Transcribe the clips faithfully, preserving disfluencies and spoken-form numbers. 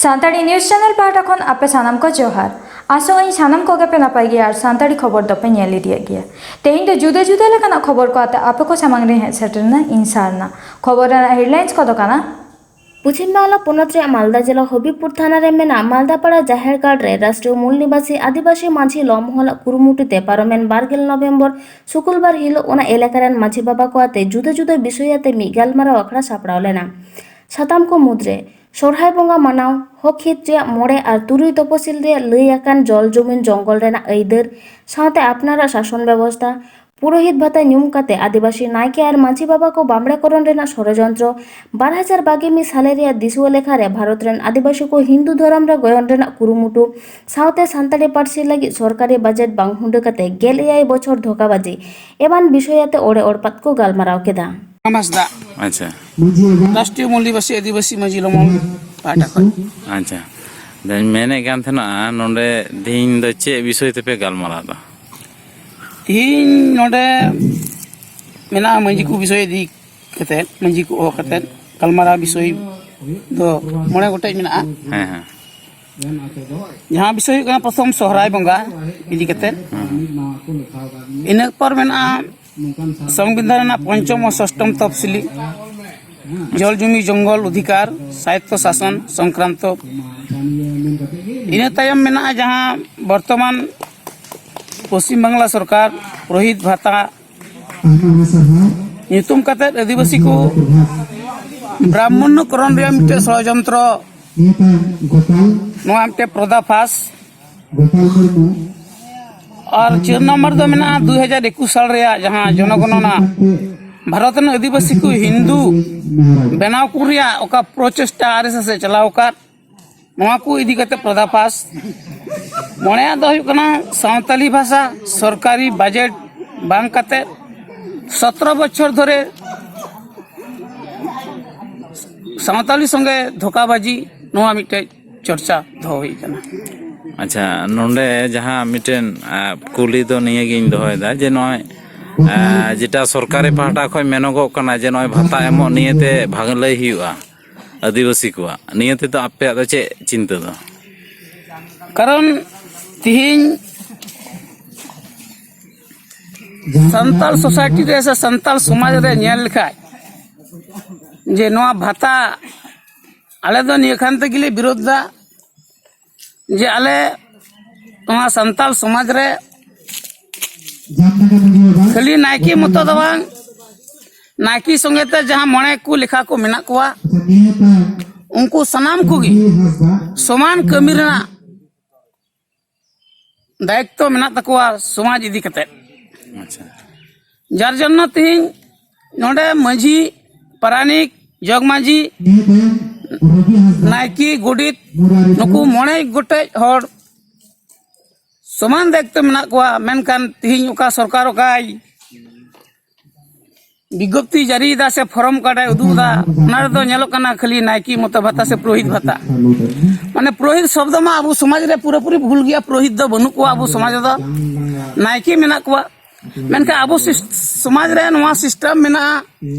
Santali news channel ᱯᱟᱦᱴᱟ ᱠᱷᱚᱱ ᱟᱯᱮ ᱥᱟᱱᱟᱢ ᱠᱚ ᱡᱚᱦᱟᱨ᱾ ᱟᱥᱚᱜ ᱟᱹᱧ ᱥᱟᱱᱟᱢ ᱠᱚᱜᱮ ᱯᱮ ᱱᱟᱯᱟᱭ ᱜᱮᱭᱟ ᱟᱨ ᱥᱟᱱᱛᱟᱲᱤ ᱠᱷᱚᱵᱚᱨ ᱫᱚᱯᱮ ᱧᱮᱞ ᱤᱫᱤᱭᱮᱫ ᱜᱮᱭᱟ᱾ ᱛᱮᱦᱮᱧ ᱫᱚ ᱡᱩᱫᱟᱹ ᱡᱩᱫᱟᱹ ᱞᱮᱠᱟᱱᱟᱜ ᱠᱷᱚᱵᱚᱨ ᱠᱚ ᱟᱛᱮ ᱟᱯᱮ ᱠᱚ ᱥᱟᱢᱟᱝ ᱨᱮ ᱦᱮᱡ ᱥᱮᱴᱮᱨ ᱮᱱᱟ ᱤᱧ ᱥᱟᱨᱱᱟ᱾ ᱠᱷᱚᱵᱚᱨ ᱨᱮᱱᱟᱜ ᱦᱮᱰᱞᱟᱭᱤᱱᱥ ᱠᱚᱫᱚ ᱠᱟᱱᱟ᱾ ᱯᱚᱪᱷᱤᱢ ᱵᱟᱝᱞᱟ ᱯᱚᱱᱚᱛ ᱨᱮᱭᱟᱜ ᱢᱟᱞᱫᱟ ᱡᱮᱞᱟ ᱦᱚᱵᱤᱵᱽᱯᱩᱨ ᱛᱷᱟᱱᱟ ᱨᱮ ᱢᱮᱱᱟᱜ ᱢᱟᱞᱫᱟ ᱯᱟᱲᱟ ᱡᱟᱦᱮᱨ ᱜᱟᱲ ᱨᱮ ᱨᱟᱥᱴᱨᱤᱭᱚ ᱢᱩᱞ ᱱᱤᱵᱟᱥᱤ ᱟᱹᱫᱤᱵᱟᱹᱥᱤ ᱢᱟᱹᱡᱷᱤ ᱞᱚᱢᱦᱚᱞ ᱟᱜ ᱠᱩᱨᱩᱢᱩᱴᱩ ᱛᱮ ᱯᱟᱨᱚᱢᱮᱱ ᱵᱟᱨ ᱜᱮᱞ ᱱᱚᱵᱷᱮᱢᱵᱚᱨ ᱥᱩᱠᱩᱞᱵᱟᱨ ᱦᱤᱞᱳᱜ ᱚᱱᱟ ᱮᱞᱟᱠᱟ ᱨᱮᱱ ᱢᱟᱹᱡᱷᱤ ᱵᱟᱵᱟ ᱠᱚ ᱟᱛᱮ ᱡᱩᱫᱟᱹ ᱡᱩᱫᱟᱹ ᱵᱤᱥᱚᱭ ᱟᱛᱮ ᱢᱤᱫ ᱜᱟᱞᱢᱟᱨᱟᱣ ᱟᱠᱷᱲᱟ ᱥᱟᱯᱲᱟᱣ ᱞᱮᱱᱟ᱾ ᱥᱟᱛᱟᱢ ᱠᱚ ᱢᱩᱫᱽᱨᱮ ᱥᱚᱨᱦᱟᱭ ᱵᱚᱸᱜᱟ ᱢᱟᱱᱟᱣ, ᱦᱚᱠ ᱦᱤᱛ ᱨᱮᱭᱟᱜ ᱢᱚᱬᱮ ᱟᱨ ᱛᱩᱨᱩᱭ ᱛᱚᱯᱚᱥᱤᱞ ᱨᱮ ᱞᱟᱹᱭ ᱟᱠᱟᱱ ᱡᱚᱞ ᱡᱚᱢᱤᱱ ᱡᱚᱝᱜᱚᱞ ᱨᱮᱱᱟᱜ ᱟᱹᱭᱫᱟᱹᱨ ᱥᱟᱶᱛᱮ ᱟᱯᱱᱟᱨᱟᱜ ᱥᱟᱥᱚᱱ ᱵᱮᱵᱚᱥᱛᱷᱟ, ᱯᱩᱨᱳᱦᱤᱛ ᱵᱷᱟᱛᱟ ᱧᱩᱢ ᱠᱟᱛᱮ ᱟᱹᱫᱤᱵᱟᱹᱥᱤ ᱱᱟᱭᱠᱮ ᱟᱨ ᱢᱟᱹᱡᱷᱤ ᱵᱟᱵᱟ ᱠᱚ ᱵᱟᱢᱲᱮ ᱠᱚᱨᱚᱱ ᱨᱮᱱᱟᱜ ᱥᱚᱲᱚᱡᱚᱱᱛᱨᱚ, ᱵᱟᱨ ᱦᱟᱡᱟᱨ ᱵᱟᱜᱮ ᱢᱤᱫ ᱥᱟᱞᱮ ᱨᱮᱭᱟᱜ ᱫᱤᱥᱩᱣᱟᱹ ᱞᱮᱠᱷᱟ ᱨᱮ ᱵᱷᱟᱨᱚᱛ ᱨᱮᱱ ᱟᱹᱫᱤᱵᱟᱹᱥᱤ ᱠᱚ ᱦᱤᱱᱫᱩ ᱫᱷᱚᱨᱚᱢ ᱨᱮ ᱜᱚᱭᱚᱱ ᱨᱮᱱᱟᱜ ᱠᱩᱨᱩᱢᱩᱴᱩ ᱥᱟᱶᱛᱮ ᱥᱟᱱᱛᱟᱲᱤ ᱯᱟᱹᱨᱥᱤ ᱞᱟᱹᱜᱤᱫ ᱥᱚᱨᱠᱟᱨᱤ ᱵᱟᱡᱮᱴ ᱵᱟᱝ ᱦᱩᱸᱰᱟᱹ ᱠᱟᱛᱮ ᱜᱮᱞ ᱮᱭᱟᱭ ᱵᱚᱪᱷᱚᱨ ᱫᱷᱳᱠᱟᱵᱟᱡᱤ ᱮᱢᱟᱱ ᱵᱤᱥᱚᱭ ᱟᱛᱮ ᱚᱲᱮ ᱚᱲᱯᱟᱛ ᱠᱚ ᱜᱟᱞᱢᱟᱨᱟᱣ ᱠᱮᱫᱟ᱾ ᱦᱟᱸᱥᱫᱟ, ᱟᱪᱪᱷᱟ᱾ ᱨᱟᱥᱴᱨᱤᱭᱚ ᱢᱩᱞ ᱱᱤᱵᱟᱥᱤ ᱟᱹᱫᱤᱵᱟᱹᱥᱤ ᱢᱟᱹᱡᱷᱤ ᱞᱚᱢᱚᱞ ᱯᱟᱦᱴᱟ ᱠᱷᱚᱱ᱾ ᱟᱪᱪᱷᱟ᱾ ᱟᱫᱚᱧ ᱢᱮᱱᱮᱫ ᱠᱟᱱ ᱛᱟᱦᱮᱱᱟ, ᱱᱚᱰᱮ ᱛᱮᱦᱮᱧ ᱫᱚ ᱪᱮᱫ ᱵᱤᱥᱚᱭ ᱛᱮᱯᱮ ᱜᱟᱞᱢᱟᱨᱟᱣ ᱮᱫᱟ? ᱛᱮᱦᱮᱧ ᱱᱚᱰᱮ ᱢᱮᱱᱟᱜᱼᱟ ᱢᱟᱹᱡᱷᱤ ᱠᱚ ᱵᱤᱥᱚᱭ ᱤᱫᱤ ᱠᱟᱛᱮᱫ, ᱢᱟᱹᱡᱷᱤ ᱠᱚ ᱦᱚᱦᱚ ᱠᱟᱛᱮᱫ ᱜᱟᱞᱢᱟᱨᱟᱣ ᱵᱤᱥᱚᱭ ᱫᱚ ᱢᱚᱬᱮ ᱜᱚᱴᱮᱡ ᱢᱮᱱᱟᱜᱼᱟ᱾ ᱦᱮᱸ, ᱦᱮᱸ᱾ ᱡᱟᱦᱟᱸ ᱵᱤᱥᱚᱭ ᱦᱩᱭᱩᱜ ᱠᱟᱱᱟ ᱯᱨᱚᱛᱷᱚᱢ ᱥᱚᱦᱨᱟᱭ ᱵᱚᱸᱜᱟ ᱤᱫᱤ ᱠᱟᱛᱮᱫ᱾ ᱤᱱᱟᱹ ᱯᱚᱨ ᱢᱮᱱᱟᱜᱼᱟ ᱥᱚᱝᱵᱤᱫᱷᱟᱱ ᱨᱮᱱᱟᱜ ᱯᱚᱧᱪᱚᱢ ᱟᱨ ᱥᱚᱥᱴᱚᱢ ᱛᱚᱯᱥᱤᱞᱤ, ᱡᱚᱞ ᱡᱩᱢᱤ ᱡᱚᱝᱜᱚᱞ ᱚᱫᱷᱤᱠᱟᱨ, ᱥᱟᱭᱤᱛᱛᱚ ᱥᱟᱥᱚᱱ ᱥᱚᱝᱠᱨᱟᱱᱛᱚ᱾ ᱤᱱᱟᱹ ᱛᱟᱭᱚᱢ ᱢᱮᱱᱟᱜᱼᱟ ᱡᱟᱦᱟᱸ ᱵᱚᱨᱛᱚᱢᱟᱱ ᱯᱚᱥᱪᱤᱢ ᱵᱟᱝᱞᱟ ᱥᱚᱨᱠᱟᱨ ᱯᱩᱨᱳᱦᱤᱛ ᱵᱷᱟᱛᱟ ᱧᱩᱛᱩᱢ ᱠᱟᱛᱮᱫ ᱟᱹᱫᱤᱵᱟᱹᱥᱤ ᱠᱚ ᱵᱨᱟᱦᱢᱚᱱᱚᱠᱚᱨᱚᱱ ᱨᱮᱭᱟᱜ ᱢᱤᱫᱴᱮᱱ ᱥᱚᱲᱚᱡᱚᱱᱛᱨᱚ, ᱱᱚᱣᱟ ᱢᱤᱫᱴᱮᱱ ᱯᱨᱚᱫᱟᱯᱷᱟᱥ᱾ ᱟᱨ ᱪᱟᱨ ᱱᱟᱢᱵᱟᱨ ᱫᱚ ᱢᱮᱱᱟᱜᱼᱟ ᱫᱩ ᱦᱟᱡᱟᱨ ᱮᱠᱩᱥ ᱥᱟᱞ ᱨᱮᱭᱟᱜ ᱡᱟᱦᱟᱸ ᱡᱚᱱᱚᱜᱚᱱᱚᱱᱟ, ᱵᱷᱟᱨᱚᱛ ᱨᱮᱱ ᱟᱹᱫᱤᱵᱟᱹᱥᱤ ᱠᱚ ᱦᱤᱱᱫᱩ ᱵᱮᱱᱟᱣ ᱠᱚ ᱨᱮᱭᱟᱜ ᱚᱠᱟ ᱯᱨᱚᱪᱮᱥᱴᱟ ᱟᱨ ᱮᱥ ᱮᱥ ᱮ ᱪᱟᱞᱟᱣ ᱟᱠᱟᱫ, ᱱᱚᱣᱟ ᱠᱚ ᱤᱫᱤ ᱠᱟᱛᱮ ᱯᱨᱚᱫᱟᱯᱷᱟᱥ᱾ ᱢᱚᱬᱮᱭᱟᱜ ᱫᱚ ᱦᱩᱭᱩᱜ ᱠᱟᱱᱟ ᱥᱟᱶᱛᱟᱞᱤ ᱵᱷᱟᱥᱟ ᱥᱚᱨᱠᱟᱨᱤ ᱵᱟᱡᱮᱴ ᱵᱟᱝ ᱠᱟᱛᱮ ᱥᱚᱛᱨᱚ ᱵᱚᱪᱷᱚᱨ ᱫᱷᱚᱨᱮ ᱥᱟᱶᱛᱟᱞᱤ ᱥᱚᱸᱜᱮ ᱫᱷᱳᱠᱟᱵᱟᱡᱤ, ᱱᱚᱣᱟ ᱢᱤᱫᱴᱮᱡ ᱪᱚᱨᱪᱟ ᱫᱚᱦᱚ ᱦᱩᱭ ᱠᱟᱱᱟ᱾ ᱟᱪᱪᱷᱟ, ᱱᱚᱰᱮ ᱡᱟᱦᱟᱸ ᱢᱤᱫᱴᱮᱱ, ᱟ, ᱠᱩᱞᱤ ᱫᱚ ᱱᱤᱭᱟᱹᱜᱤᱧ ᱫᱚᱦᱚᱭᱮᱫᱟ ᱡᱮ ᱱᱚᱜᱼᱚᱭ, ᱟ, ᱡᱮᱴᱟ ᱥᱚᱨᱠᱟᱨᱤ ᱯᱟᱦᱴᱟ ᱠᱷᱚᱱ ᱢᱮᱱᱚᱜᱚᱜ ᱠᱟᱱᱟ ᱡᱮ ᱱᱚᱜᱼᱚᱭ ᱵᱷᱟᱛᱟ ᱮᱢᱚᱜ ᱱᱤᱭᱮᱛᱮ ᱵᱷᱟᱜᱮ ᱞᱟᱹᱭ ᱦᱩᱭᱩᱜᱼᱟ, ᱟᱹᱫᱤᱵᱟᱹᱥᱤ ᱠᱚᱣᱟᱜ, ᱱᱤᱭᱟᱹ ᱛᱮᱫᱚ ᱟᱯᱮᱭᱟᱜ ᱫᱚ ᱪᱮᱫ ᱪᱤᱱᱛᱟᱹ ᱫᱚ? ᱠᱟᱨᱚᱱ ᱛᱤᱦᱤᱧ ᱥᱟᱱᱛᱟᱲ ᱥᱳᱥᱟᱭᱴᱤ ᱨᱮ ᱥᱮ ᱥᱟᱱᱛᱟᱲ ᱥᱚᱢᱟᱡᱽ ᱨᱮ ᱧᱮᱞ ᱞᱮᱠᱷᱟᱡ, ᱡᱮ ᱱᱚᱣᱟ ᱵᱷᱟᱛᱟ ᱟᱞᱮ ᱫᱚ ᱱᱤᱭᱟᱹ ᱠᱷᱟᱱ ᱛᱮᱜᱮᱞᱮ ᱵᱤᱨᱳᱫᱷ ᱫᱟ, ᱡᱮ ᱟᱞᱮ ᱱᱚᱣᱟ ᱥᱟᱱᱛᱟᱲ ᱥᱚᱢᱟᱡᱽ ᱨᱮ ᱠᱷᱟᱹᱞᱤ ᱱᱟᱭᱠᱮ ᱢᱚᱛᱚ ᱫᱚ ᱵᱟᱝ, ᱱᱟᱭᱠᱮ ᱥᱚᱸᱜᱮ ᱛᱮ ᱡᱟᱦᱟᱸ ᱢᱚᱬᱮ ᱠᱚ ᱞᱮᱠᱷᱟ ᱠᱚ ᱢᱮᱱᱟᱜ ᱠᱚᱣᱟ, ᱩᱱᱠᱩ ᱥᱟᱱᱟᱢ ᱠᱚᱜᱮ ᱥᱚᱢᱟᱱ ᱠᱟᱹᱢᱤ ᱨᱮᱱᱟᱜ ᱫᱟᱭᱤᱛᱛᱚ ᱢᱮᱱᱟᱜ ᱛᱟᱠᱚᱣᱟ ᱥᱚᱢᱟᱡᱽ ᱤᱫᱤ ᱠᱟᱛᱮ᱾ ᱟᱪᱪᱷᱟ᱾ ᱡᱟᱨ ᱡᱚᱱᱱᱚ ᱛᱤᱦᱤᱧ ᱱᱚᱰᱮ ᱢᱟᱹᱡᱷᱤ, ᱯᱟᱨᱟᱱᱤᱠ, ᱡᱚᱜᱽ ᱢᱟᱹᱡᱷᱤ, ᱱᱟᱭᱠᱮ, ᱜᱚᱰᱮᱛ, ᱱᱩᱠᱩ ᱢᱚᱬᱮ ᱜᱚᱴᱮᱡ ᱦᱚᱲ ᱥᱚᱢᱟᱱ ᱫᱟᱭᱤᱛᱛᱚ ᱢᱮᱱᱟᱜ ᱠᱚᱣᱟ, ᱢᱮᱱᱠᱷᱟᱱ ᱛᱤᱦᱤᱧ ᱚᱠᱟ ᱥᱚᱨᱠᱟᱨ ᱚᱠᱟᱭ ᱵᱤᱜᱽᱜᱚᱯᱛᱤ ᱡᱟᱹᱨᱤᱭᱮᱫᱟ ᱥᱮ ᱯᱷᱚᱨᱚᱢ ᱠᱟᱨᱰ ᱮ ᱩᱫᱩᱜ ᱮᱫᱟ, ᱚᱱᱟ ᱨᱮᱫᱚ ᱧᱮᱞᱚᱜ ᱠᱟᱱᱟ ᱠᱷᱟᱹᱞᱤ ᱱᱟᱭᱠᱮ ᱢᱚᱛᱚ ᱵᱷᱟᱛᱟ ᱥᱮ ᱯᱩᱨᱳᱦᱤᱛ ᱵᱷᱟᱛᱟ᱾ ᱢᱟᱱᱮ ᱯᱩᱨᱳᱦᱤᱛ ᱥᱚᱵᱫᱚ ᱢᱟ ᱟᱵᱚ ᱥᱚᱢᱟᱡᱽ ᱨᱮ ᱯᱩᱨᱟᱹᱯᱩᱨᱤ ᱵᱷᱩᱞ ᱜᱮᱭᱟ, ᱯᱩᱨᱳᱦᱤᱛ ᱫᱚ ᱵᱟᱹᱱᱩᱜ ᱠᱚᱣᱟ ᱟᱵᱚ ᱥᱚᱢᱟᱡᱽ ᱨᱮᱫᱚ, ᱱᱟᱭᱠᱮ ᱢᱮᱱᱟᱜ ᱠᱚᱣᱟ᱾ ᱢᱮᱱᱠᱷᱟᱱ ᱟᱵᱚ ᱥᱤᱥ-, ᱥᱚᱢᱟᱡᱽ ᱨᱮ ᱱᱚᱣᱟ ᱥᱤᱥᱴᱮᱢ ᱢᱮᱱᱟᱜᱼᱟ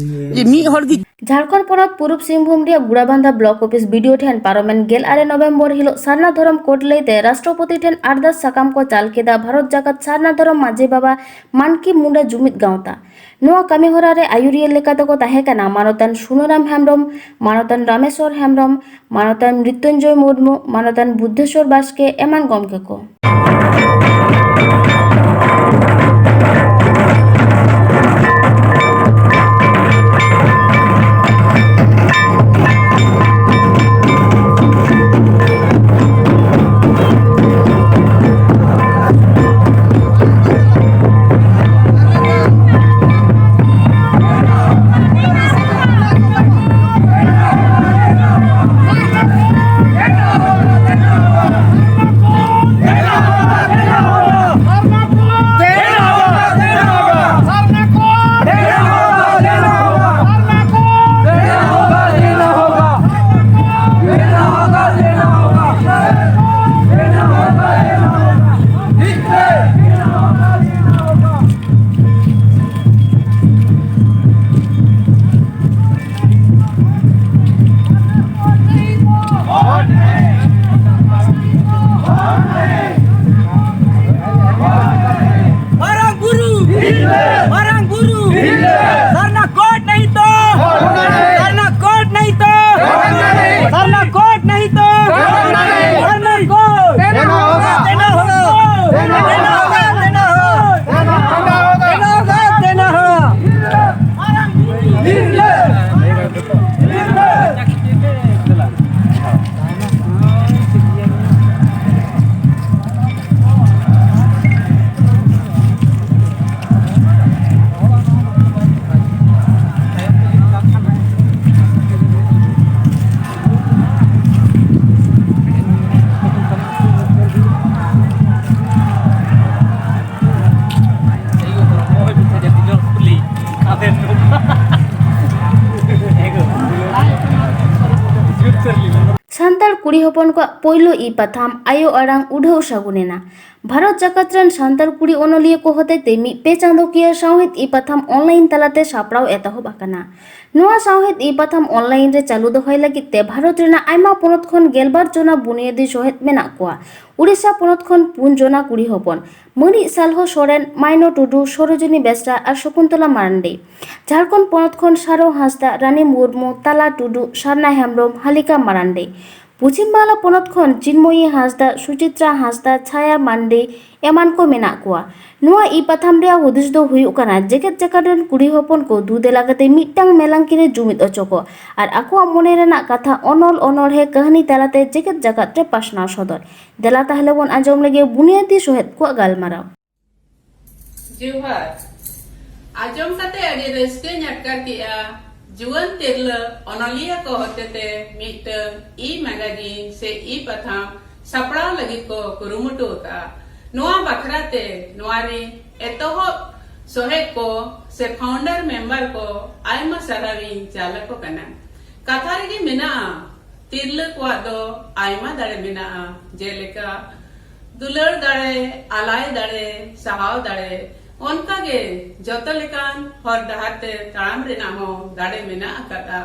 ᱡᱮ ᱢᱤᱫ ᱦᱚᱲ ᱜᱮ ᱡᱷᱟᱲᱠᱷᱚᱸᱰ ᱯᱚᱱᱚᱛ ᱯᱩᱨᱩᱵ ᱥᱤᱝᱵᱷᱩᱢ ᱨᱮᱭᱟᱜ ᱜᱩᱲᱟᱵᱟᱱᱫᱟ ᱵᱞᱚᱠ ᱚᱯᱷᱤᱥ ᱵᱤᱰᱤᱳ ᱴᱷᱮᱱ ᱯᱟᱨᱚᱢᱮᱱ ᱜᱮᱞ ᱟᱨᱮ ᱱᱚᱵᱷᱮᱢᱵᱚᱨ ᱦᱤᱞᱳᱜ ᱥᱟᱨᱱᱟ ᱫᱷᱚᱨᱚᱢ ᱠᱳᱰ ᱞᱟᱹᱭᱛᱮ ᱨᱟᱥᱴᱨᱚᱯᱚᱛᱤ ᱴᱷᱮᱱ ᱟᱨᱫᱟᱥ ᱥᱟᱠᱟᱢ ᱠᱚ ᱪᱟᱞ ᱠᱮᱫᱟ ᱵᱷᱟᱨᱚᱛ ᱡᱟᱠᱟᱛ ᱥᱟᱨᱱᱟ ᱫᱷᱚᱨᱚᱢ ᱢᱟᱹᱡᱷᱤ ᱵᱟᱵᱟ ᱢᱟᱱᱠᱤ ᱢᱩᱱᱰᱟ ᱡᱩᱢᱤᱫ ᱜᱟᱶᱛᱟ᱾ ᱱᱚᱣᱟ ᱠᱟᱹᱢᱤᱦᱚᱨᱟ ᱨᱮ ᱟᱹᱭᱩᱨᱤᱭᱟᱹ ᱞᱮᱠᱟ ᱛᱮᱠᱚ ᱛᱟᱦᱮᱸ ᱠᱟᱱᱟ ᱢᱟᱱᱚᱛᱟᱱ ᱥᱩᱱᱟᱹᱨᱟᱢ ᱦᱮᱢᱵᱽᱨᱚᱢ, ᱢᱟᱱᱚᱛᱟᱱ ᱨᱟᱢᱮᱥᱣᱚᱨ ᱦᱮᱢᱵᱽᱨᱚᱢ, ᱢᱟᱱᱚᱛᱟᱱ ᱢᱨᱤᱛᱭᱩᱧᱡᱚᱭ ᱢᱩᱨᱢᱩ, ᱢᱟᱱᱚᱛᱟᱱ ᱵᱩᱫᱽᱫᱷᱮᱥᱣᱚᱨ ᱵᱟᱥᱠᱮ ᱮᱢᱟᱱ ᱜᱚᱢᱠᱮ ᱠᱚ᱾ ᱠᱩᱲᱤ ᱦᱚᱯᱚᱱ ᱠᱚᱣᱟᱜ ᱯᱳᱭᱞᱳ ᱤ ᱯᱟᱛᱷᱟᱢ ᱟᱭᱳ ᱟᱲᱟᱝ ᱩᱰᱷᱟᱹᱣ ᱥᱟᱹᱜᱩᱱ ᱮᱱᱟ᱾ ᱵᱷᱟᱨᱚᱛ ᱡᱟᱠᱟᱛ ᱨᱮᱱ ᱥᱟᱱᱛᱟᱲ ᱠᱩᱲᱤ ᱚᱱᱚᱞᱤᱭᱟᱹ ᱠᱚ ᱦᱚᱛᱮᱛᱮ ᱢᱤᱫ ᱯᱮ ᱪᱟᱸᱫᱚᱠᱤᱭᱟᱹ ᱥᱟᱶᱦᱮᱫ ᱤ ᱯᱟᱛᱷᱟᱢ ᱚᱱᱞᱟᱭᱤᱱ ᱛᱟᱞᱟᱛᱮ ᱥᱟᱯᱲᱟᱣ ᱮᱛᱚᱦᱚᱵ ᱟᱠᱟᱱᱟ᱾ ᱱᱚᱣᱟ ᱥᱟᱶᱦᱮᱫ ᱤ ᱯᱟᱛᱷᱟᱢ ᱚᱱᱞᱟᱭᱤᱱ ᱨᱮ ᱪᱟᱹᱞᱩ ᱫᱚᱦᱚᱭ ᱞᱟᱹᱜᱤᱫ ᱛᱮ ᱵᱷᱟᱨᱚᱛ ᱨᱮᱱᱟᱜ ᱟᱭᱢᱟ ᱯᱚᱱᱚᱛ ᱠᱷᱚᱱ ᱜᱮᱞᱵᱟᱨ ᱡᱚᱱᱟ ᱵᱩᱱᱤᱭᱟᱹᱫᱤ ᱥᱚᱦᱮᱫ ᱢᱮᱱᱟᱜ ᱠᱚᱣᱟ᱾ ᱩᱰᱤᱥᱟ ᱯᱚᱱᱚᱛ ᱠᱷᱚᱱ ᱯᱩᱱ ᱡᱚᱱᱟ ᱠᱩᱲᱤ ᱦᱚᱯᱚᱱ, ᱢᱟᱹᱱᱤᱡ ᱥᱟᱞᱦᱚ ᱥᱚᱨᱮᱱ, ᱢᱟᱭᱱᱚ ᱴᱩᱰᱩ, ᱥᱚᱨᱳᱡᱤᱱᱤ ᱵᱮᱥᱨᱟ ᱟᱨ ᱥᱚᱠᱩᱱᱛᱚᱞᱟ ᱢᱟᱨᱟᱱᱰᱤ᱾ ᱡᱷᱟᱲᱠᱷᱚᱸᱰ ᱯᱚᱱᱚᱛ ᱠᱷᱚᱱ ᱥᱟᱨᱚ ᱦᱟᱸᱥᱫᱟ, ᱨᱟᱱᱤ ᱢᱩᱨᱢᱩ, ᱛᱟᱞᱟ ᱴᱩᱰᱩ, ᱥᱟᱨᱱᱟ ᱦᱮᱢᱵᱽᱨᱚᱢ, ᱦᱟᱞᱤᱠᱟ ᱢᱟᱨᱟᱱᱰᱤ᱾ ᱯᱚᱪᱷᱤᱢ ᱵᱟᱝᱞᱟ ᱯᱚᱱᱚᱛ ᱠᱷᱚᱱ ᱪᱤᱱᱢᱚᱭᱤ ᱦᱟᱸᱥᱫᱟ, ᱥᱩᱪᱤᱛᱨᱟ ᱦᱟᱸᱥᱫᱟ, ᱪᱷᱟᱭᱟ ᱢᱟᱱᱰᱤ ᱮᱢᱟᱱ ᱠᱚ ᱢᱮᱱᱟᱜ ᱠᱚᱣᱟ᱾ ᱱᱚᱣᱟ ᱤ ᱯᱟᱛᱷᱟᱢ ᱨᱮᱭᱟᱜ ᱦᱩᱫᱤᱥ ᱫᱚ ᱦᱩᱭᱩᱜ ᱠᱟᱱᱟ, ᱡᱮᱜᱮᱛ ᱡᱟᱠᱟᱛ ᱨᱮᱱ ᱠᱩᱲᱤ ᱦᱚᱯᱚᱱ ᱠᱚ ᱫᱩ ᱫᱮᱞᱟ ᱠᱟᱛᱮ ᱢᱤᱫᱴᱟᱝ ᱢᱮᱞᱟᱝᱠᱤ ᱨᱮ ᱡᱩᱢᱤᱫ ᱚᱪᱚ ᱠᱚ ᱟᱨ ᱟᱠᱚᱣᱟᱜ ᱢᱚᱱᱮ ᱨᱮᱱᱟᱜ ᱠᱟᱛᱷᱟ ᱚᱱᱚᱞ, ᱚᱱᱚᱬᱦᱮ, ᱠᱟᱹᱦᱱᱤ ᱛᱟᱞᱟᱛᱮ ᱡᱮᱜᱮᱛ ᱡᱟᱠᱟᱛ ᱨᱮ ᱯᱟᱥᱱᱟᱣ ᱥᱚᱫᱚᱨ᱾ ᱫᱮᱞᱟ ᱛᱟᱦᱞᱮ ᱵᱚᱱ ᱟᱸᱡᱚᱢ ᱞᱮᱜᱮ ᱵᱩᱱᱤᱭᱟᱹᱫᱤ ᱥᱚᱦᱮᱫ ᱠᱚᱣᱟᱜ ᱜᱟᱞᱢᱟᱨᱟᱣ᱾ ᱡᱚᱦᱟᱨ᱾ ᱟᱸᱡᱚᱢ ᱠᱟᱛᱮ ᱟᱹᱰᱤ ᱨᱟᱹᱥᱠᱟᱹᱧ ᱟᱴᱠᱟᱨ ᱠᱮᱜᱼᱟ᱾ ᱡᱩᱣᱟᱹᱱ ᱛᱤᱨᱞᱟᱹ ᱚᱱᱚᱞᱤᱭᱟᱹ ᱠᱚ ᱦᱚᱛᱮᱛᱮ ᱢᱤᱫᱴᱟᱹᱝ ᱤ ᱢᱮᱜᱟᱡᱤᱱ ᱥᱮ ᱤ ᱯᱟᱛᱷᱟᱢ ᱥᱟᱯᱲᱟᱣ ᱞᱟᱹᱜᱤᱫ ᱠᱚ ᱠᱩᱨᱩᱢᱩᱴᱩ ᱟᱠᱟᱫᱼᱟ᱾ ᱱᱚᱣᱟ ᱵᱟᱠᱷᱨᱟ ᱛᱮ ᱱᱚᱣᱟ ᱨᱤᱱ ᱮᱛᱚᱦᱚᱵ ᱥᱚᱦᱮᱫ ᱠᱚ ᱥᱮ ᱯᱷᱟᱣᱩᱱᱰᱟᱨ ᱢᱮᱢᱵᱟᱨ ᱠᱚ ᱟᱭᱢᱟ ᱥᱟᱨᱦᱟᱣ ᱤᱧ ᱪᱟᱞ ᱟᱠᱚ ᱠᱟᱱᱟ᱾ ᱠᱟᱛᱷᱟ ᱨᱮᱜᱮ ᱢᱮᱱᱟᱜᱼᱟ, ᱛᱤᱨᱞᱟᱹ ᱠᱚᱣᱟᱜ ᱫᱚ ᱟᱭᱢᱟ ᱫᱟᱲᱮ ᱢᱮᱱᱟᱜᱼᱟ, ᱡᱮᱞᱮᱠᱟ ᱫᱩᱞᱟᱹᱲ ᱫᱟᱲᱮ, ᱟᱞᱟᱭ ᱫᱟᱲᱮ, ᱥᱟᱦᱟᱣ ᱫᱟᱲᱮ, ᱚᱱᱠᱟᱜᱮ ᱡᱚᱛᱚ ᱞᱮᱠᱟᱱ ᱦᱚᱨ ᱰᱟᱦᱟᱨ ᱛᱮ ᱛᱟᱲᱟᱢ ᱨᱮᱱᱟᱜ ᱦᱚᱸ ᱫᱟᱲᱮ ᱢᱮᱱᱟᱜ ᱟᱠᱟᱫᱼᱟ᱾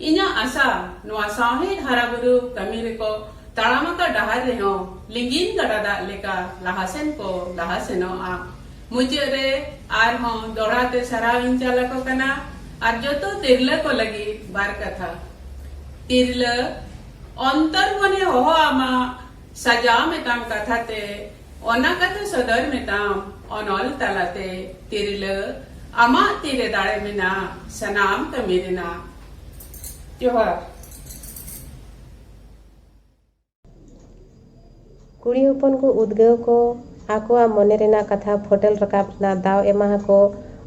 ᱤᱧᱟᱹᱜ ᱟᱥᱟ, ᱱᱚᱣᱟ ᱥᱟᱶᱦᱮᱫ ᱦᱟᱨᱟᱵᱩᱨᱩ ᱠᱟᱹᱢᱤ ᱨᱮᱠᱚ ᱛᱟᱲᱟᱢ ᱟᱠᱟᱫ ᱰᱟᱦᱟᱨ ᱨᱮᱦᱚᱸ ᱞᱤᱸᱜᱤᱱ ᱜᱟᱰᱟ ᱫᱟᱜ ᱞᱮᱠᱟ ᱞᱟᱦᱟ ᱥᱮᱱ ᱠᱚ ᱞᱟᱦᱟ ᱥᱮᱱᱚᱜᱼᱟ᱾ ᱢᱩᱪᱟᱹᱫ ᱨᱮ ᱟᱨᱦᱚᱸ ᱫᱚᱦᱲᱟ ᱛᱮ ᱥᱟᱨᱦᱟᱣ ᱤᱧ ᱪᱟᱞ ᱟᱠᱚ ᱠᱟᱱᱟ ᱟᱨ ᱡᱚᱛᱚ ᱛᱤᱨᱞᱟᱹ ᱠᱚ ᱞᱟᱹᱜᱤᱫ ᱵᱟᱨ ᱠᱟᱛᱷᱟ᱾ ᱛᱤᱨᱞᱟᱹ, ᱚᱱᱛᱚᱨ ᱢᱚᱱᱮ ᱦᱚᱦᱚ ᱟᱢᱟ, ᱥᱟᱡᱟᱣ ᱢᱮᱛᱟᱢ ᱠᱟᱛᱷᱟ ᱛᱮ, ᱚᱱᱟ ᱠᱟᱛᱷᱟ ᱥᱚᱫᱚᱨ ᱢᱮᱛᱟᱢ ᱚᱱᱚᱞ ᱛᱟᱞᱟᱛᱮ᱾ ᱛᱤᱨᱞᱟᱹ, ᱟᱢᱟᱜ ᱛᱤᱨᱮ ᱫᱟᱲᱮ ᱢᱮᱱᱟᱜ ᱥᱟᱱᱟᱢ ᱠᱟᱹᱢᱤ ᱨᱮᱱᱟᱜ᱾ ᱡᱚᱦᱟᱨ᱾ ᱠᱩᱲᱤ ᱦᱚᱯᱚᱱ ᱠᱚ ᱩᱫᱽᱜᱟᱹᱣ ᱠᱚ, ᱟᱠᱚᱣᱟᱜ ᱢᱚᱱᱮ ᱨᱮᱱᱟᱜ ᱠᱟᱛᱷᱟ ᱯᱷᱚᱴᱮᱞ ᱨᱟᱠᱟᱵ ᱨᱮᱱᱟᱜ ᱫᱟᱣ ᱮᱢᱟ ᱟᱠᱚ᱾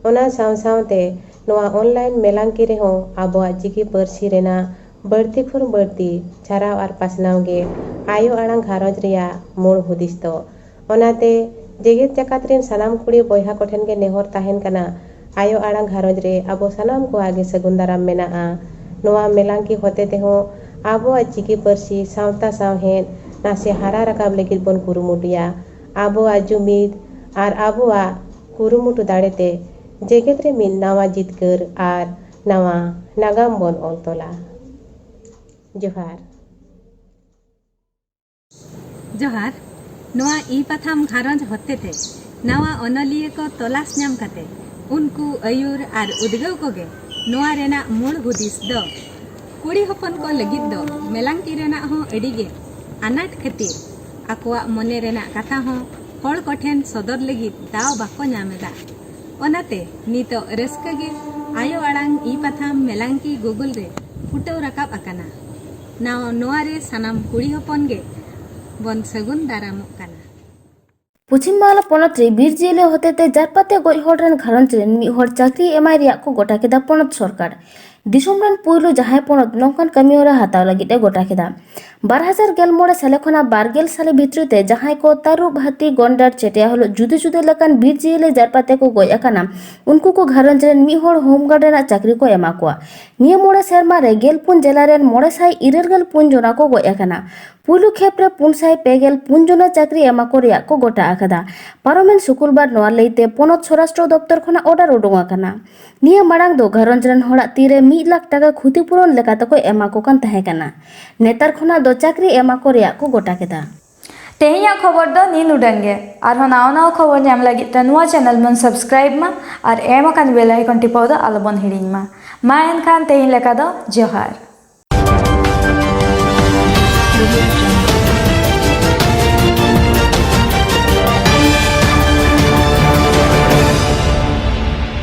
ᱚᱱᱟ ᱥᱟᱶ ᱥᱟᱶᱛᱮ ᱱᱚᱣᱟ ᱚᱱᱞᱟᱭᱤᱱ ᱢᱮᱞᱟᱝᱠᱤ ᱨᱮᱦᱚᱸ ᱟᱵᱚᱣᱟᱜ ᱪᱤᱠᱤ ᱯᱟᱹᱨᱥᱤ ᱨᱮᱱᱟᱜ ᱵᱟᱹᱲᱛᱤ ᱠᱷᱚᱱ ᱵᱟᱹᱲᱛᱤ ᱪᱷᱟᱨᱟᱣ ᱟᱨ ᱯᱟᱥᱱᱟᱣ ᱜᱮ ᱟᱭᱳ ᱟᱲᱟᱝ ᱜᱷᱟᱨᱚᱸᱡᱽ ᱨᱮᱭᱟᱜ ᱢᱩᱲ ᱦᱩᱫᱤᱥ ᱫᱚ᱾ ᱚᱱᱟᱛᱮ ᱡᱮᱜᱮᱛ ᱡᱟᱠᱟᱛ ᱨᱮᱱ ᱥᱟᱱᱟᱢ ᱠᱩᱲᱤ ᱵᱚᱭᱦᱟ ᱠᱚᱴᱷᱮᱱ ᱜᱮ ᱱᱮᱦᱚᱨ ᱛᱟᱦᱮᱱ ᱠᱟᱱᱟ, ᱟᱭᱳ ᱟᱲᱟᱝ ᱜᱷᱟᱨᱚᱸᱡᱽ ᱨᱮ ᱟᱵᱚ ᱥᱟᱱᱟᱢ ᱠᱚᱣᱟᱜ ᱜᱮ ᱥᱟᱹᱜᱩᱱ ᱫᱟᱨᱟᱢ ᱢᱮᱱᱟᱜᱼᱟ᱾ ᱱᱚᱣᱟ ᱢᱮᱞᱟᱝᱠᱤ ᱦᱚᱛᱮ ᱛᱮᱦᱚᱸ ᱟᱵᱚᱣᱟᱜ ᱪᱤᱠᱤ ᱯᱟᱹᱨᱥᱤ ᱥᱟᱶᱛᱟ ᱥᱟᱶᱦᱮᱫ ᱱᱟᱥᱮ ᱦᱟᱨᱟ ᱨᱟᱠᱟᱵ ᱞᱟᱹᱜᱤᱫ ᱵᱚᱱ ᱠᱩᱨᱩᱢᱩᱴᱩᱭᱟ᱾ ᱟᱵᱚᱣᱟᱜ ᱡᱩᱢᱤᱫ ᱟᱨ ᱟᱵᱚᱣᱟᱜ ᱠᱩᱨᱩᱢᱩᱴᱩ ᱫᱟᱲᱮᱛᱮ ᱡᱮᱜᱮᱛ ᱨᱮ ᱢᱤᱫ ᱱᱟᱣᱟ ᱡᱤᱛᱠᱟᱹᱨ ᱟᱨ ᱱᱟᱣᱟ ᱱᱟᱜᱟᱢ ᱵᱚᱱ ᱚᱞ ᱛᱚᱞᱟ᱾ ᱡᱚᱦᱟᱨ᱾ ᱡᱚᱦᱟᱨ᱾ ᱱᱚᱣᱟ ᱤ ᱯᱟᱛᱷᱟᱢ ᱜᱷᱟᱨᱚᱸᱡᱽ ᱦᱚᱛᱮᱛᱮ ᱱᱟᱣᱟ ᱚᱱᱚᱞᱤᱭᱟᱹ ᱠᱚ ᱛᱚᱞᱟᱥ ᱧᱟᱢ ᱠᱟᱛᱮ ᱩᱱᱠᱩ ᱟᱹᱭᱩᱨ ᱟᱨ ᱩᱫᱽᱜᱟᱹᱣ ᱠᱚᱜᱮ ᱱᱚᱣᱟ ᱨᱮᱱᱟᱜ ᱢᱩᱲ ᱦᱩᱫᱤᱥ ᱫᱚ᱾ ᱠᱩᱲᱤ ᱦᱚᱯᱚᱱ ᱠᱚ ᱞᱟᱹᱜᱤᱫ ᱫᱚ ᱢᱮᱞᱟᱝᱠᱤ ᱨᱮᱱᱟᱜ ᱦᱚᱸ ᱟᱹᱰᱤ ᱜᱮ ᱟᱱᱟᱴ ᱠᱷᱟᱹᱛᱤᱨ ᱟᱠᱚᱣᱟᱜ ᱢᱚᱱᱮ ᱨᱮᱱᱟᱜ ᱠᱟᱛᱷᱟ ᱦᱚᱸ ᱦᱚᱲ ᱠᱚᱴᱷᱮᱱ ᱥᱚᱫᱚᱨ ᱞᱟᱹᱜᱤᱫ ᱫᱟᱣ ᱵᱟᱠᱚ ᱧᱟᱢ ᱮᱫᱟ᱾ ᱚᱱᱟᱛᱮ ᱱᱤᱛᱚᱜ ᱨᱟᱹᱥᱠᱟᱹ ᱜᱮ ᱟᱭᱳ ᱟᱲᱟᱝ ᱤ ᱯᱟᱛᱷᱟᱢ ᱢᱮᱞᱟᱝᱠᱤ Google ᱨᱮ ᱯᱷᱩᱴᱟᱹᱣ ᱨᱟᱠᱟᱵ ᱟᱠᱟᱱᱟ᱾ ᱱᱟᱣ-, ᱱᱚᱣᱟ ᱨᱮ ᱥᱟᱱᱟᱢ ᱠᱩᱲᱤ ᱦᱚᱯᱚᱱ ᱜᱮ ᱵᱚᱱ ᱥᱟᱹᱜᱩᱱ ᱫᱟᱨᱟᱢᱚᱜ ᱠᱟᱱᱟ᱾ ᱯᱚᱪᱷᱤᱢ ᱵᱟᱝᱞᱟ ᱯᱚᱱᱚᱛ ᱨᱮ ᱵᱤᱨ ᱡᱤᱭᱟᱹᱞᱤ ᱦᱚᱛᱮᱛᱮ ᱡᱟᱨᱯᱟᱛᱮ ᱜᱚᱡ ᱦᱚᱲ ᱨᱮᱱ ᱜᱷᱟᱨᱚᱸᱡᱽ ᱨᱮᱱ ᱢᱤᱫ ᱦᱚᱲ ᱪᱟᱹᱠᱨᱤ ᱮᱢᱟᱭ ᱨᱮᱭᱟᱜ ᱠᱚ ᱜᱚᱴᱟ ᱠᱮᱫᱟ ᱯᱚᱱᱚᱛ ᱥᱚᱨᱠᱟᱨ᱾ ᱫᱤᱥᱚᱢ ᱨᱮᱱ ᱯᱩᱭᱞᱩ ᱡᱟᱦᱟᱸᱭ ᱯᱚᱱᱚᱛ ᱱᱚᱝᱠᱟᱱ ᱠᱟᱹᱢᱤ ᱦᱚᱨᱟ ᱦᱟᱛᱟᱣ ᱞᱟᱹᱜᱤᱫ ᱮ ᱜᱚᱴᱟ ᱠᱮᱫᱟ᱾ ᱵᱟᱨ ᱦᱟᱡᱟᱨ ᱜᱮᱞ ᱢᱚᱬᱮ ᱥᱟᱞᱮ ᱠᱷᱚᱱᱟᱜ ᱵᱟᱨ ᱜᱮᱞ ᱥᱟᱞᱮ ᱵᱷᱤᱛᱨᱤ ᱛᱮ ᱡᱟᱦᱟᱸᱭ ᱠᱚ ᱛᱟᱹᱨᱩᱵ, ᱦᱟᱹᱛᱤ, ᱜᱚᱱᱰᱟᱨ, ᱪᱮᱴᱭᱟ ᱦᱚᱞᱚᱜ ᱡᱩᱫᱟᱹ ᱡᱩᱫᱟᱹ ᱞᱮᱠᱟᱱ ᱵᱤᱨ ᱡᱤᱭᱟᱹᱞᱤ ᱡᱟᱨᱯᱟᱛᱮ ᱠᱚ ᱜᱚᱡ ᱟᱠᱟᱱᱟ, ᱩᱱᱠᱩ ᱠᱚ ᱜᱷᱟᱨᱚᱸᱡᱽ ᱨᱮᱱ ᱢᱤᱫ ᱦᱚᱲ ᱦᱳᱢ ᱜᱟᱨᱰ ᱨᱮᱱᱟᱜ ᱪᱟᱹᱠᱨᱤ ᱠᱚ ᱮᱢᱟ ᱠᱚᱣᱟ᱾ ᱱᱤᱭᱟᱹ ᱢᱚᱬᱮ ᱥᱮᱨᱢᱟ ᱨᱮ ᱜᱮᱞ ᱯᱩᱱ ᱡᱮᱞᱟ ᱨᱮᱱ ᱢᱚᱬᱮ ᱥᱟᱭ ᱤᱨᱟᱹᱞ ᱜᱮᱞ ᱯᱩᱱ ᱡᱚᱱᱟ ᱠᱚ ᱜᱚᱡ ᱟᱠᱟᱱᱟ᱾ ᱯᱩᱭᱞᱩ ᱠᱷᱮᱯ ᱨᱮ ᱯᱩᱱ ᱥᱟᱭ ᱯᱮ ᱜᱮᱞ ᱯᱩᱱ ᱡᱚᱱᱟ ᱪᱟᱹᱠᱨᱤ ᱮᱢᱟ ᱠᱚ ᱨᱮᱭᱟᱜ ᱠᱚ ᱜᱚᱴᱟ ᱟᱠᱟᱫᱟ᱾ ᱯᱟᱨᱚᱢᱮᱱ ᱥᱩᱠᱩᱞᱵᱟᱨ ᱱᱚᱣᱟ ᱞᱟᱹᱭᱛᱮ ᱯᱚᱱᱚᱛ ᱥᱚᱨᱟᱥᱴᱨᱚ ᱫᱚᱯᱛᱚᱨ ᱠᱷᱚᱱᱟᱜ ᱚᱰᱟᱨ ᱩᱰᱩᱝ ᱟᱠᱟᱱᱟ᱾ ᱱᱤᱭᱟᱹ ᱢᱟᱲᱟᱝ ᱫᱚ ᱜᱷᱟᱨᱚᱸᱡᱽ ᱨᱮᱱ ᱦᱚᱲᱟᱜ ᱛᱤᱨᱮ ᱢᱤᱫ ᱞᱟᱠᱷ ᱴᱟᱠᱟ ᱠᱷᱩᱛᱤᱯᱩᱨᱚᱱ ᱞᱮᱠᱟ ᱛᱮᱠᱚ ᱮᱢᱟ ᱠᱚ ᱠᱟᱱ ᱛᱟᱦᱮᱸ ᱠᱟᱱᱟ᱾ ᱱᱮᱛᱟᱨ ᱠᱷᱚᱱᱟᱜ ᱫᱚ ᱪᱟᱹᱠᱨᱤ ᱮᱢᱟ ᱠᱚ ᱨᱮᱭᱟᱜ ᱠᱚ ᱜᱚᱴᱟ ᱠᱮᱫᱟ᱾ ᱛᱮᱦᱮᱧᱟᱜ ᱠᱷᱚᱵᱚᱨ ᱫᱚ ᱱᱤᱱ ᱩᱰᱟᱹᱝ ᱜᱮ᱾ ᱟᱨᱦᱚᱸ ᱱᱟᱣᱟ ᱱᱟᱣᱟ ᱠᱷᱚᱵᱚᱨ ᱧᱟᱢ ᱞᱟᱹᱜᱤᱫ ᱛᱮ ᱱᱚᱣᱟ ᱪᱮᱱᱮᱞ ᱵᱚᱱ ᱥᱟᱵᱥᱠᱨᱟᱭᱤᱵ ᱢᱟ ᱟᱨ ᱮᱢ ᱟᱠᱟᱱ ᱵᱮᱞ ᱟᱭᱠᱚᱱ ᱴᱤᱯᱟᱹᱣ ᱫᱚ ᱟᱞᱚᱵᱚᱱ ᱦᱤᱲᱤᱧ ᱢᱟ᱾ ᱢᱟ ᱮᱱᱠᱷᱟᱱ ᱛᱮᱦᱮᱧ ᱞᱮᱠᱟ ᱫᱚ ᱡᱚᱦᱟᱨ᱾